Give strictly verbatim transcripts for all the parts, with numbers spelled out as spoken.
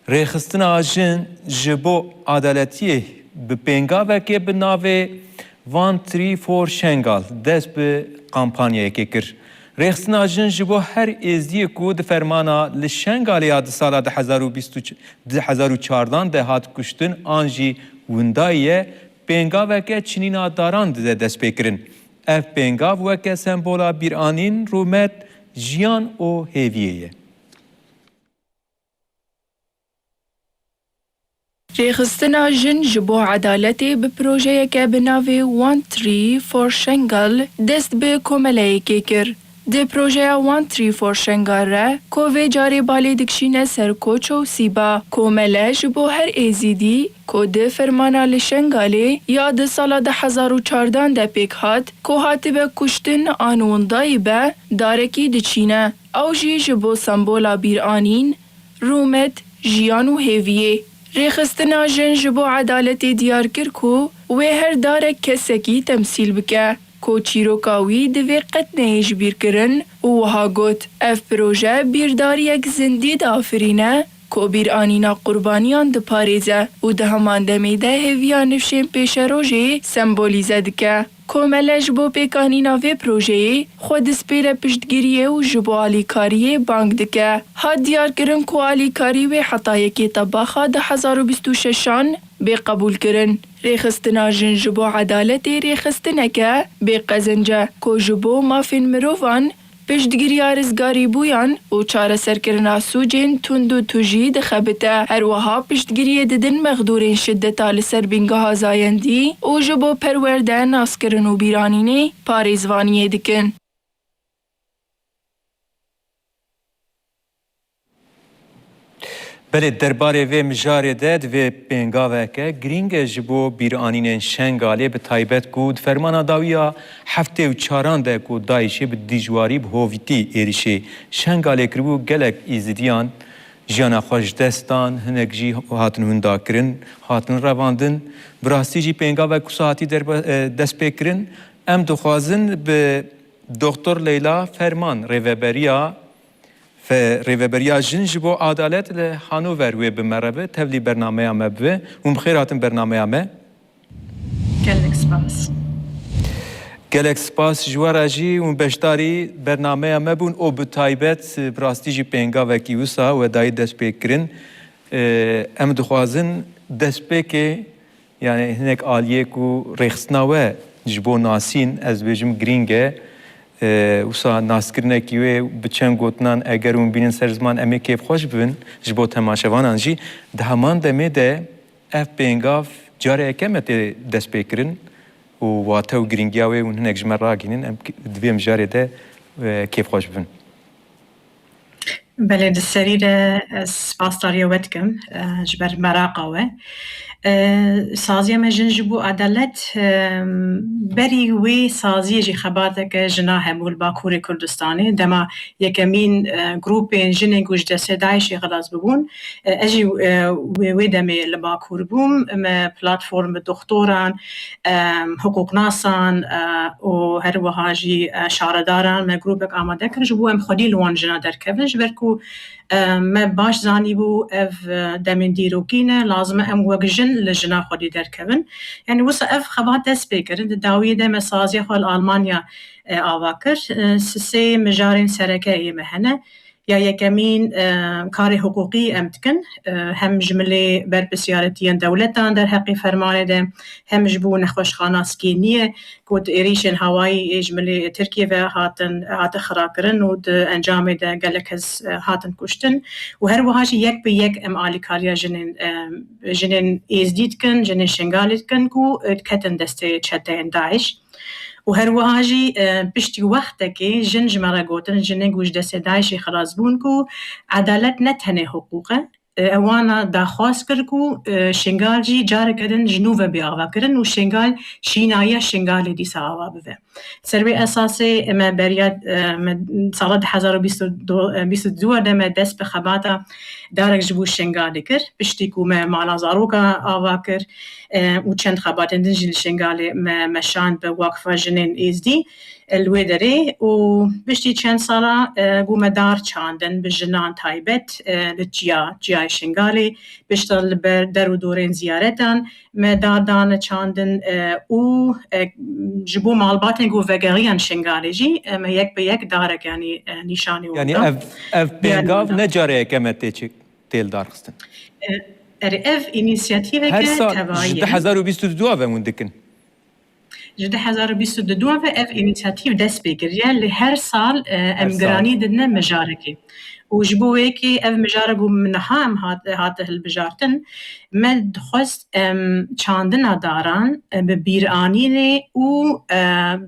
Rêxistina Jin ji bo Adaletiyê bi pêngavekê bi navê One Tree for Şengal dest bi kampanyayekê kir. Rêxistina Jin ji bo her êzdiyê ku di fermana li Şengalê ya di sala du hezar û bîst û çar, du hezar û çardan de hat kuştin an jî windaye, pêngaveke çinîna daran dide destpêkirin. Ev pêngav weke sembola bîranîn, rûmet, jiyan û hêviyê ye. Rêxistina Jin ji bo Edaletê bi projeyeke bi navê One Tree for Şengal dest bi komeleyekê kir. Di projeya One Tree for Şengal re, ku vê carê balê dikişîne ser Koço û Sîba, komele ji bo her Êzîdî ku di fermana li Şengalê ya di sala du hezar û çardan de pêk hat, ku hatibe kuştin an windayî be, darekî diçîne. Ew jî ji bo sembola bîranîn, rûmet, jiyan û hêviyê. Rêxistina Jin ji bo Edaletê diyar kir ku wê her darek kesekî temsîl bike, ku çîroka wî divê qet neyê ji bîr kirin û wiha got, ev proje bîrdariyek zindî diafirîne, ku bîranîna qurbaniyan diparêze û di heman demê de hêviya nifşên pêşerojê sembolîze dike. Komele ji bo pêkanîna vê projeyê xwe dispêre piştgiriyê û ji bo alîkariyê bang dike. Hat diyarkirin ku alîkarî wê heta yekê Tebaxa du hezar û bîst û şeşan bê qebûlkirin. Rêxistina Jin ji bo Edaletê rêxistineke bê qezenc e ku ji bo mafên mirovan, piştgiriya rizgarîbûyan û çareserkirina sûcên tund û tujî dixebite. Her wiha piştgiriyê didin mexdûrên şideta li ser bîngeha zayendî û ji bo perwerde, naskirin û bîranînê parêzvaniyê dikin. Belê, derbarê vê mijarê de divê pêngaveke girîng e ji bo bîranînên Şengalê, bi taybet ku di fermana dawî ya heftê û çaran de ku DAIŞê bi dijwarî, bi hovîtî êrişê Şengalê kiribû, gelek Êzidiyan jiyana xwe ji dest dan, hinek jî hatin hundakirin, hatin revandin. Bi rastî jî pêngavek wisa hatî derbe-, e, destpêkirin. Em dixwazin bi Doktor Leyla Ferman, rêveberiya Fe-, Rêveberiya Jin ji bo Adalet li Hanover wê bi me re be, tevlî bernameya me bibe. Hûn bi xêr hatin bernameya me. Gelek spas. Gelek spas ji we re jî, hûn beşdarî bernameya me bûn û bi taybet, bi rastî jî pêngavekî wisa we dayî destpêkirin. Em dixwazin destpêkê, yani hinek aliyê ku rêxistina we ji bo nasîn, ez dibêjim, girîng e. E, wisa naskirinekî wê bi çend gotinan eger hûn bînin ser ziman, em ê kêfxweş bibin. Ji bo temaşevanan jî, di heman demê de ev pêngav cara yekem e tê destpêkirin û wate û girîngiya wê hûn hinek ji me ragihînin, em k-, di vê mijarê de, e, kêfxweş bibin. Belê, di serî de ez spasdariya we dikim, e, ji ber meraqa we. E, saziya me Jin ji bo Edalet, e, berî wê saziyê jî xebateke jina hebû li Bakurê Kurdistanê. Dema yekemîn, e, grûpên jinên ku ji destê DAIŞê xilas bibûn, e, ez jî, e, wê, wê demê li Bakur bûm. Me platform bi doktoran, e, hiqûqnasan, e, û her wiha jî, e, şaredaran me grûpek amade kir, ji bo em xwedî li wan jina derkevin, ji ber ku, e, me baş zanîbû ev, e, demên dîrokî ne, lazim e em wek jin li jina xwedî derkevin. Yani wisa ev xebat dest pê kirin. Di dawiyê de me saziya xwe li Almanya, e, ava kir. E, sê mijarên sereke ê me hene. Ya yekemîn, e, karê hiqûqî em dikin, e, hem ji milê berpirsiyarîtiyên dewletan derheqê fermanê de, hem ji bo nexweşxana Skêniyê ku di êrîşên hawayî ê ji milê Tirkiyê ve hatin, hate xirakirin û di encamê de gelek kes, e, hatin kuştin û her wiha jî yek bi yek em alîkariya jinên, e, jinên Êzdî dikin, jinên Şingalê dikin ku, e, diketin destê çeteyên DAIŞ. Û her wiha jî, e, piştî wextekê jin ji me re gotin, jinên ku ji destê DAIŞê xilas bûn, ku edalet ne tenê hiqûq e, e, ewana daxwaz kir ku, e, Şingal jî careke din ji nû ve bê avakirin û Şingal şînayiya Şingalê dîsa ava bibe. Ser wê esasê me beriya, e, me sala du hezar û bîst û du, e, bîst û du de me dest bi xebata darek ji bo Şengalê kir. Piştî ku me mala zaroka ava kir, e, û çend xebatên din jî li Şengalê me meşand bi Wakifa Jinên Êzdî, e, li wê derê û piştî çend sala, e, ku me dar çandin bi jinan taybet, e, li çiya, çiyayê Şengalê, piştre li ber der û dorên ziyaretan, me dar dane çandin, e, û, e, ji bo malbatên ku vegeriyan Şengalê jî, e, me yek bi yek darek, yanî, e, nîşanî wan Yanî da. ev, ev Diğer pêngav yandan. ne careyek e me tê çi-, tê li dar xistin. E, erê, ev înîsiyatîveke Her sal tevayî ji ye. du hezar û bîst û du ve hûn dikin. Ji du hezar û bîst û du ve ev înîsiyatîv dest pê kiriye. Li her sal, e, em Her sal. giranî didine mijarekê. Û ji bo wê yekê ev mijarek û niha em hat-, hate hilbijartin, me dixwest em çandina daran, e, bi bîranînê û, e,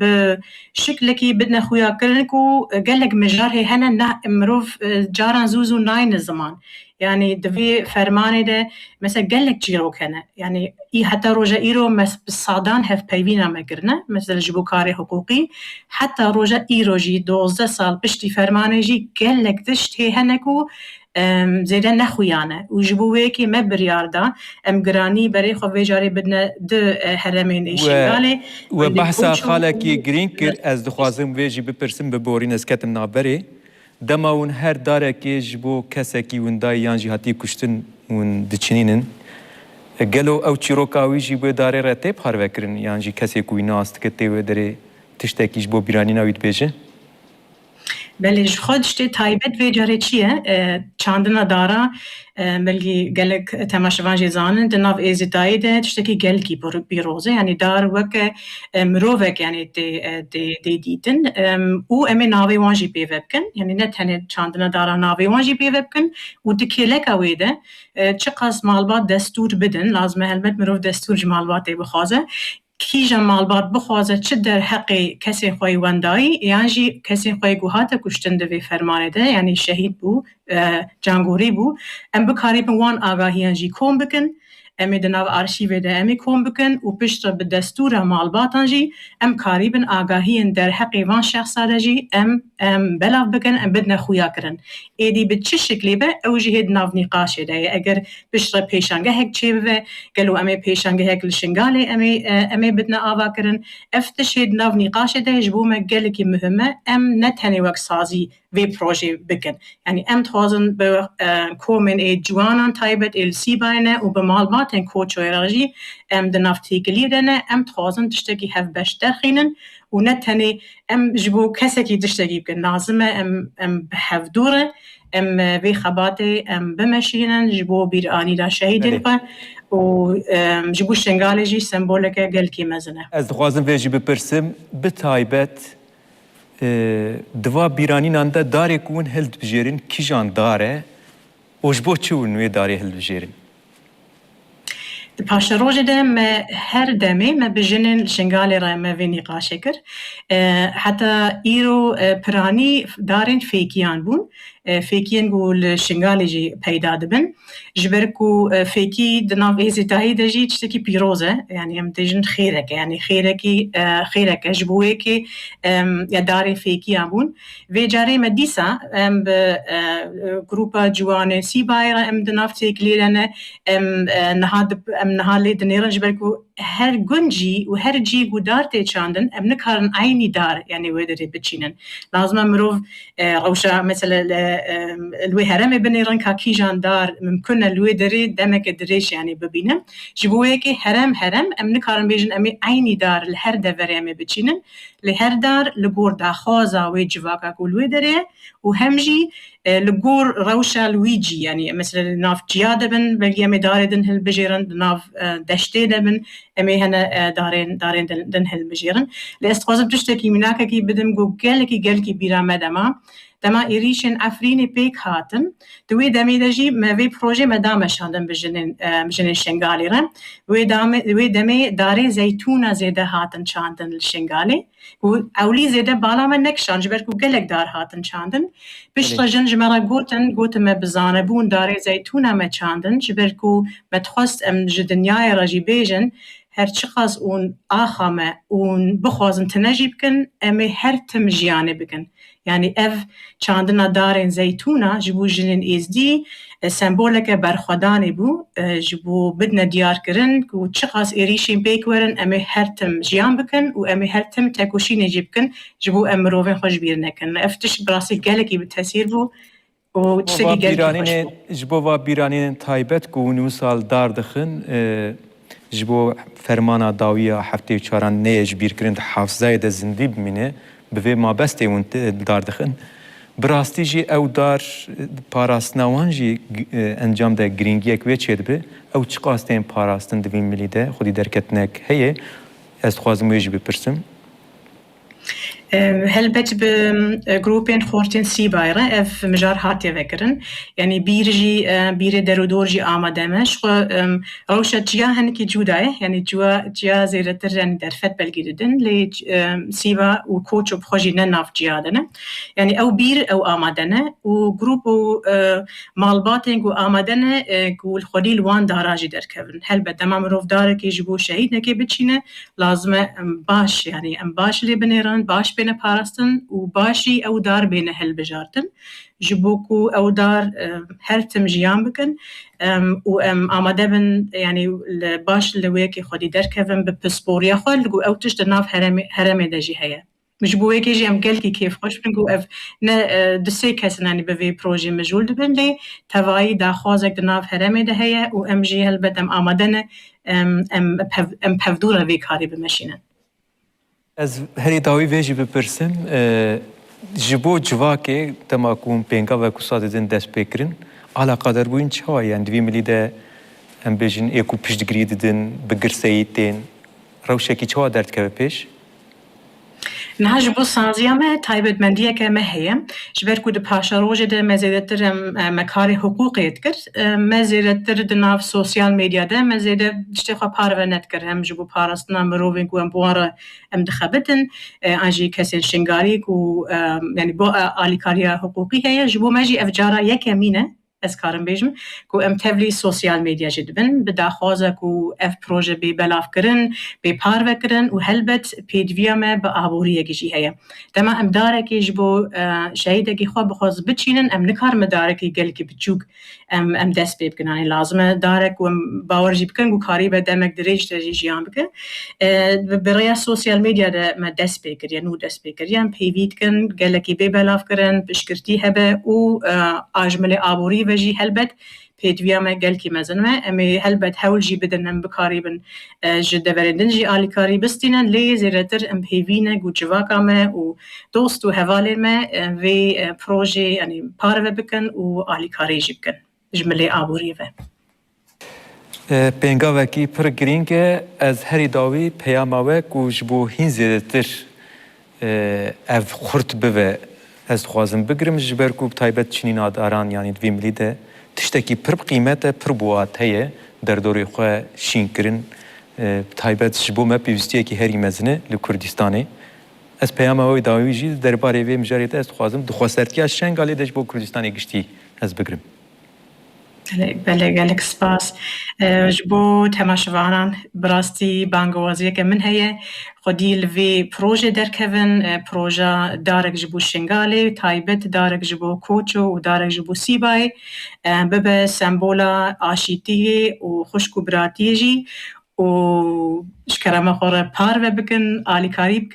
bi şiklekî bidine xuyakirin ku gelek mijarê hene ne mirov, e, caran zû zû nayne ziman. Yanî di vê fermanê de mesela gelek çîrok hene. Yanî î heta roja îro me bi sadan hevpeyvîna me kirine. Mesela ji bo karê hiqûqî heta roja îro jî dozdeh sal piştî fermanê jî gelek tişt hê hene ku, em, zêde nexuyane. Û ji bo wê yekê me biryar da em giranî berê xwe vê carê bidine di, e, heremên ê We, Şengalê. we Lê behsa Koço xalekî û girîng kir. Ez dixwazim vê jî bipirsim, bi borîn ez ketim navberê. Dema hûn her darekê ji bo kesekî windayî yan jî hatiye kuştin hûn diçinînin, gelo ew çîroka wî jî wê darê re tê parvekirin yan jî kesê ku wî nas dike tê wê derê tiştekî ji bo bîranîna wî dibêje? Belê, ji xwe tiştê taybet vê carê çi ye? E, çandina dara, e, belkî gelek temaşevan jê zanin, di nav êzîdayî de tiştekî gelkî pir-, pîroz e. Yanî dar weke, e, mirovek, yanî tê, e, tê, tê dîtin. Em, û em ê navê wan jî pê ve bikin. Yanî ne tenê çandina dara, navê wan jî pê ve bikin. Û di kêleka wê de, e, çiqas malbat destûr bidin, lazim e helbet mirov destûr ji malbatê bixwaze. Kîjan malbat bixwaze çi derheqê kesên xwe yê wendayî yan jî kesên xwe yê ku hate kuştin di vê fermanê de, yanî şehîd bû, e, cangorî bû, em bikarîbin wan agahiyan jî kom bikin. Em ê di nav arşîvê de em ê kom bikin û piştre bi destûra malbatan jî em karîbin agahiyên derheqê van şexsa de jî em, em belav bikin, em bidine xuya kirin. Êdî bi çi şiklî be, ew jî hê di nav nîqaşê de ye. Eger piştre pêşangehek çêbibe, gelo em ê pêşangehek li Şingalê em ê, e, em ê bidine ava kirin? Ev tişt hê di nav nîqaşê de ye, ji bo me gelekî muhim e. Em ne tenê wek sazî vê projeyê bikin. Yanî em dixwazin bi, e, komên ê ciwanan taybet ê li Sîbayê ne û bi malbatên Koçoyê re jî em di nav têkiliyê de ne. Em dixwazin tiştekî hevbeş derxînin û ne tenê em ji bo kesekî tiştekî bikin. Lazim e em, em bi hevdû re em, e, vê xebatê em bimeşînin ji bo bîranîna şehîdên Belê. xwe û, e, ji bo Şingalê jî semboleke gelkî mezin e. Ez dixwazim vê jî bipirsim, bi taybet, e, di va bîranînan de darê ku hûn hildibijêrin kîjan dar e û ji bo çi hûn wê darê hildibijêrin? Di paşerojê de me her demê me bi jinên li Şingalê re me vê nîqaşê kir. E, heta îro, e, piranî darên fêkiyan bûn. E, fêkiyên ku li Şingalê jî peyda dibin. Ji ber ku, e, fêkî di nav êzîtayî de jî tiştekî pîroz e. Yanî em dibêjin xêrek e. Yanî xêrekî, e, xêrek e. Ji bo wê yekê, em, ya darên fêkiyan bûn. Vê carê me dîsa em bi, e, grupa ciwanên Sîbayê re em di nav têkiliyê de ne, em, e, niha dib-, em niha lê dinêrin ji ber ku her gund jî û her cî ku dar tê çandin, em nikarin eynî dar, yanî wê derê biçînin. Lazim e mirov, e, rewşa mesela li, e, li wê heremê binêrin ka kîjan dar mimkun e li wê derê demeke dirêj, yanî bibînin. Ji bo wê yekê herem herem em nikarin bêjin em ê eynî dar li her deverê em ê biçînin. Li her dar li gor daxwaza wê civaka ku li wê derê ye û hem jî, e, li gor rewşa li wî cî, yanî mesela li nav çiya de bin, belkî em ê darê din hilbijêrin, li nav, e, deştê de bin, em ê hene, e, darên, darên din, din hilbijêrin. Lê ez dixwazim tiştekî mînakekî bidim ku gelekî, gelekî bîra me de ma. Dema êrîşên Efrînê pêk hatin, di wê demê de jî me vê projê me da meşandin bi jinên, e, bi jinên Şengalê re. Wê dame-, wê demê darê zeytûna zêde hatin çandin li Şengalê. Ku ewlî zêde bala me nekişand, ji ber ku gelek dar hatin çandin. Piştre Belê. jin ji me re gotin, gotin me bi zanebûn darê zeytûna me çandin, ji ber ku me dixwest em ji dinyayê re jî bêjin, her çiqas hûn axa me û bixwazin tune jî bikin, em ê her tim jiyanê bikin. Yanî ev çandina darên zeytûna ji bo jinên êzdî, e, semboleke berxwedanê bû, e, ji bo bidine diyarkirin ku çiqas êrîşên pêk werin, em ê her tim jiyan bikin û em ê her tim tekoşînê jî bikin, ji bo em mirovên xwe ji bîr nekin. Ev tişt bi rastî gelekî bi tesîr bû û tiştekî gelekî xweş bû. Ji bo va bîranînên taybet ku hûn wisa li dar dixin, e, ji bo fermana dawî ya heftê û çaran neyê ji bîrkirin di hafizayê de zindî bimîne, bi vê mabestê hûn te-, li dar dixin. Bi rastî jî ew dar, e, parastina wan jî, e, encam de girîngiyek wê çêdibe. Ew çiqas tên parastin di vî milî de xwedî derketinek heye? Ez dixwazim wê jî bipirsim. Em, helbet bi, e, grûpên xortên Sîbayê re ev mijar hatiye vekirin. Yanî bîr jî, e, bîrê derûdor jî amade me. Ji xwe, em, rewşa çiya hinekî cuda ye. Yanî çiya, çiya zêdetir, yanî derfet belkî didin. Lê, em, Sîba û Koço bi xwe jî ne nav çiya de ne. Yanî ew bîr, ew amade ne. Û grûp û, e, malbatên ku amade ne, e, ku li xwedî li wan dara jî derkevin. Helbet dema mirov darekê ji bo şehîdekê biçîne, lazim e em baş, yanî em baş lê binêrin, baş bêne parastin û baş jî ew dar bêne hilbijartin. Ji bo ku ew dar, e, her tim jiyan bikin, em, û em amade bin, yanî li, baş li wê yekê xwedî derkevin, bi pisporiya xwe, li ku ew tişt di nav heremê, heremê de jî heye. Ji bo wê yekê jî em gelkî kêfxweş bin ku ev ne, e, du sê kes in, yanî bi vê projê mijûl dibin, lê tevayî daxwazek di nav heremê de heye û em jî helbet em amade ne, em, em pev-, em pevdûra vê karî bimeşînin. Ez herî dawî vê jî bipirsim, e, ji bo civakê dema ku hûn pêngavek wisa didin destpêkirin, alaqaderbûyîn çawa ye? Yanî di vî milî de em bêjin ê ku piştgirî didin, bi girseyî tên, rewşekî çawa derdikeve pêş? Niha ji bo saziya me taybetmendiyeke me heye. Ji ber ku di paşerojê de me zêdetir em, e, me karê hiqûqê dikir, e, me zêdetir di nav sosyal medya de me zêde tiştê xwe parve nedikir. Hem ji bo parastina mirovên ku em bi wan re em dixebitin, e, an jî kesên Şingalî ku, e, yanî bo, e, alîkariya hiqûqî heye. Ji bo me jî ev cara yekemîn e. Ez karim bêjim ku em tevlî sosyal medya jî dibin, bi daxwaza ku ev proje bê belavkirin, bê parvekirin û helbet pêdiviya me bi aboriyekî jî heye. Dema em darekê ji bo, e, şehîdekî xwe bi xwe biçînin, em nikarime darekî gelekî biçûk em, em dest pê bikin. Yanî lazim e darek ku em bawer jî bikin ku karîbe demek dirêj de jî jiyan bike. E, bi, bi rêya sosyal medya de me dest pê kiriye, nû dest pê kiriye. Em pêvî dikin, gelekî bê belavkirin, piştgirtî hebe û, e, a ji milê aborî ve jî helbet pêdiviya me gelkî mezin me. Em ê helbet hewl jî bidin, em bikarîbin, e, ji deverên din jî alîkarî bistînin, lê zêdetir em pêvî ne ku civaka me û dost û hevalên me, e, vê, e, projê, yanî parve bikin û alîkarî jî bikin ji milê aborî ve. E, pêngavekî pir girîng e. Ez herî dawî peyama we ku ji bo hîn zêdetir, e, ev xurt bive, ez dixwazim bigirim, ji ber ku bi taybet çinîna daran, yanî di vî milî de tiştekî pir bi qîmet e, pir bi wat heye, derdorê xwe şîn kirin. E, bi taybet ji bo me pêwîstiyekî herî mezin e li Kurdistanê. Ez peyama we dawî jî derbarê vê mijarê de ez dixwazim, di xwesertiya Şengalê de ji bo Kurdistanê giştî ez bigirim. Belê, belê, gelek spas. E, ji bo temaşevanan, bi rastî bangewaziyeke min heye. Xwedî li vê projê derkevin, e, proja darek ji bo Şingalê, taybet darek ji bo Koço û darek ji bo Sîbayê, e, bibe sembola aşîtiyê û xwişk û biratiyê jî û ji kerema xwe re parve bikin, alîkarî bikin.